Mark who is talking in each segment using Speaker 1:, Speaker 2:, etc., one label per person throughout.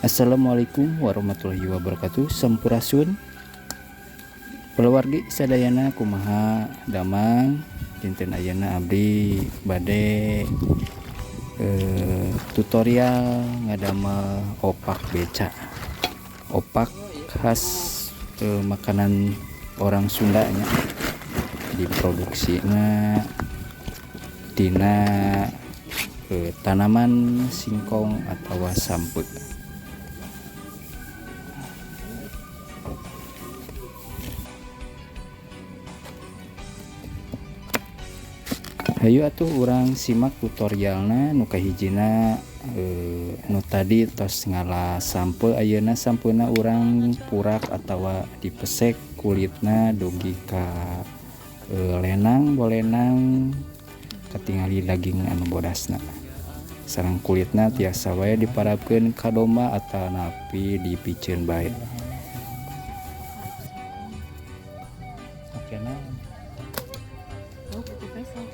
Speaker 1: Assalamualaikum warahmatullahi wabarakatuh. Sampurasun keluargi sadayana, kumaha damang dinten ayeuna? Abdi bade tutorial ngadamel opak beca, opak khas makanan orang Sunda nya, diproduksina tina tanaman singkong atau sampeu. Hayu atuh urang simak tutorialna. Nu kahijina, nu tadi tos ngala sampeu, ayeuna sampeuna urang purak atawa dipesek kulitna dugi ka lenang bolenang, katingali daging anu bodasna. Sareng kulitna tiasa wae diparabkeun ka domba atanapi dipiceun bae. Oke, nah.
Speaker 2: Oh, butuh peso.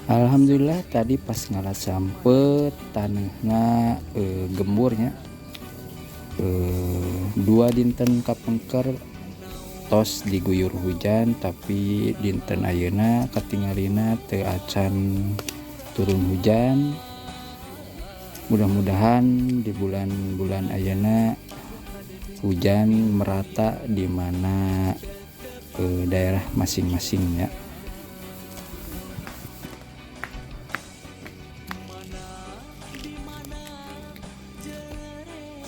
Speaker 1: Alhamdulillah, tadi pas ngala sampeu tanahna gemburnya. 2 dinten kapengker tos diguyur hujan, tapi dinten ayeuna katingalina teu acan turun hujan. Mudah-mudahan di bulan-bulan ayeuna hujan merata di mana daerah masing-masing ya.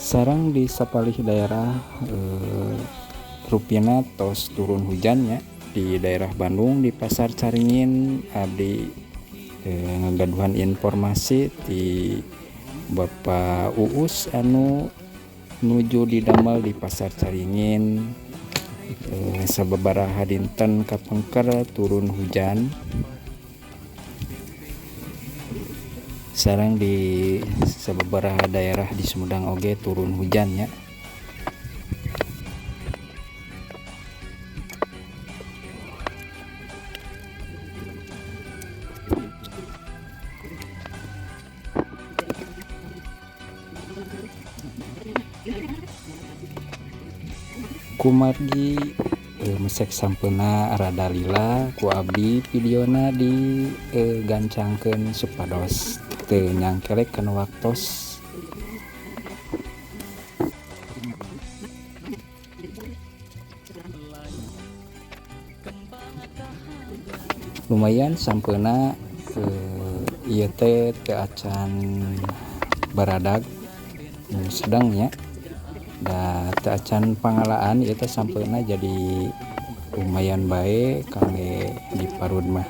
Speaker 1: Sareng di sapalih daerah rupina tos turun hujannya. Di daerah Bandung, di Pasar Caringin, abdi ngagaduhan informasi di Bapak Uus anu nuju didamel di Pasar Caringin, sababaraha dinten kapengker turun hujan. Sareng di sababaraha daerah di Sumedang oge turun hujan ya. Kumargi mesek sampeuna rada lila, ku abdi videona di gancangkeun supados teu nyangkelek kana waktos. Lumayan sampeuna, ieu teh teu acan baradag, sedang nya, da teu acan pangalaan ieu teh sampeuna, jadi lumayan bae kangge diparud mah.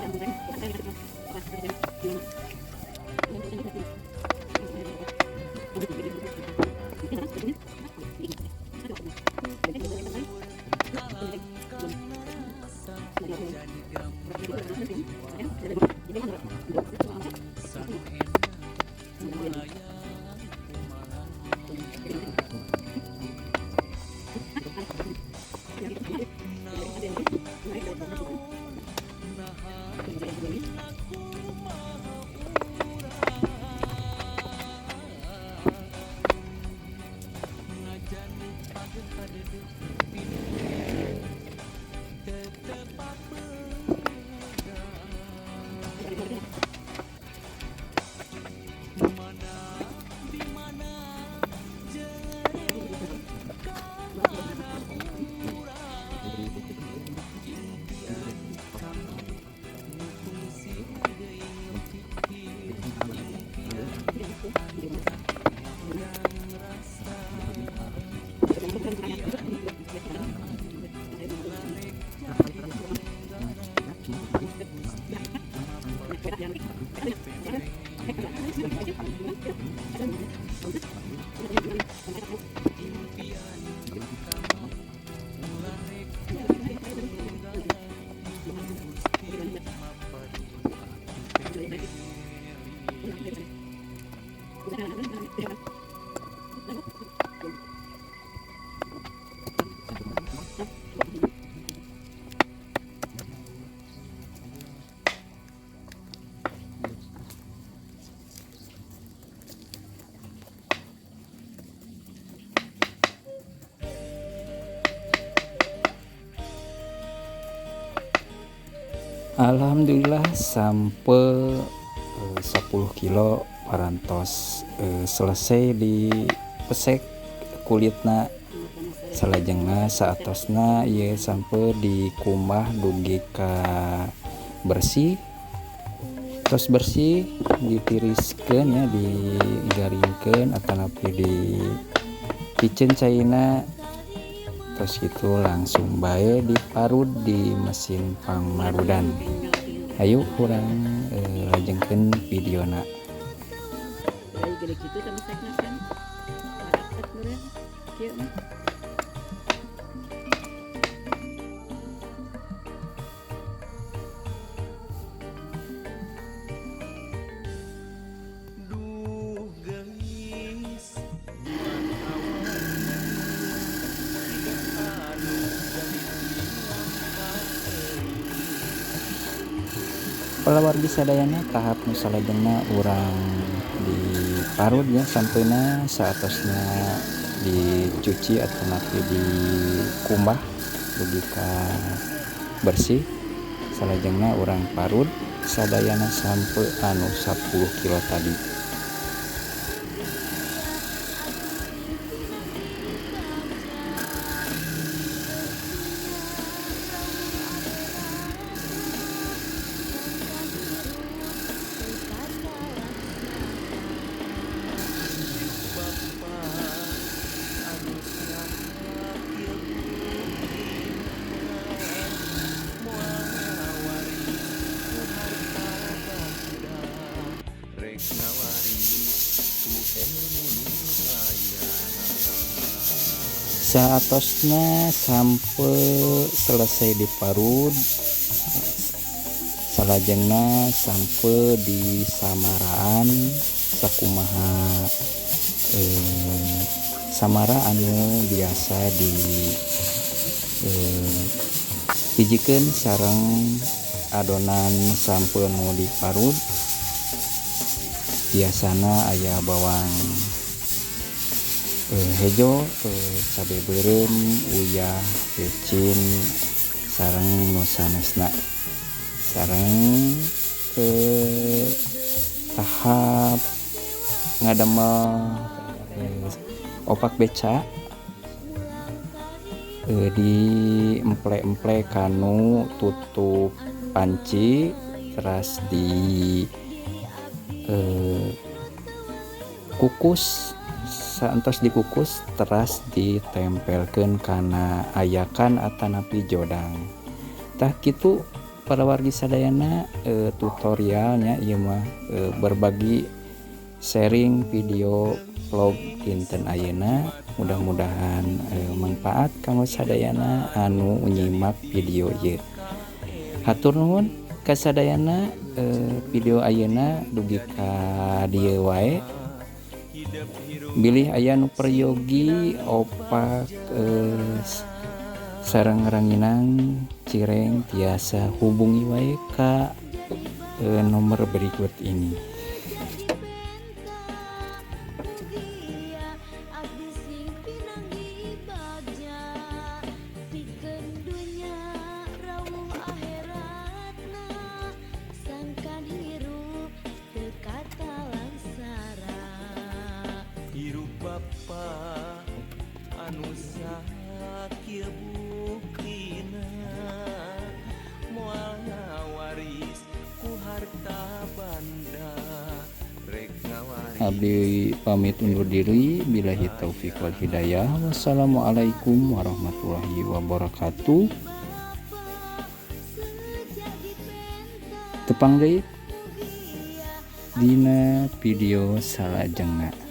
Speaker 1: Alhamdulillah sampai 10 kilo parantos selesai dipesek kulitna. Salajengna saatosna ieu sampeu dikumbah dugi ka bersih, tos bersih ditiriskeun ya, digaringkeun atanapi dipiceun caina. Tos kitu langsung bae diparud di mesin pangmarudan. Ayo urang lajengkeun videona.
Speaker 2: Gede kitu teh mesekna kan. Maraket meureun. Kieu mah.
Speaker 3: Duh geulis.
Speaker 1: Palawargi sadayana, tahap nu salajengna urang diparud ya sampeuna, saatosna dicuci atanapi dikumbah dugi ka bersih. Salajengna urang parud sadayana sampeu anu 10 kilo tadi.
Speaker 3: Rek ngawaris ku ilmu nu aya.
Speaker 1: Saatosna sampeu selesai diparud, salajengna sampeu di samaraan sakumaha samara anu biasa di hijikeun sareng adonan sampeu nu diparud. Biasana aya bawang hejo, cabe beureum, uyah, pecin sareng nu sanesna. Sareng tahap ngadamel opak beca di emple-emple kanu tutup panci, teras di kukus. Saentos dikukus teras ditempelkeun kana ayakan atanapi jodang. Tah kitu para wargi sadayana, tutorialnya ieu mah, berbagi sharing video vlog dinten ayeuna. Mudah-mudahan manfaat kanggo sadayana anu nyimak video ieu. Hatur nuhun kasadayana, video ayeuna dugi ka dieu wae. Bilih aya nu peryogi opak sareng ranginang cireng, tiasa hubungi wae ka nomor berikut ini.
Speaker 4: Abdi sing pinanggih bagja pikeun dunya rawuh akhiratna, sangkan hirup teu katalangsara.
Speaker 3: Hirup bapa anu sakieu buktina, moal ngawaris ku harta banda, rek ngawaris.
Speaker 1: Abdi pamit undur diri, billahi taufik wal hidayah, wassalamualaikum warahmatullahi wabarakatuh. Tepang deui dina video salajengna.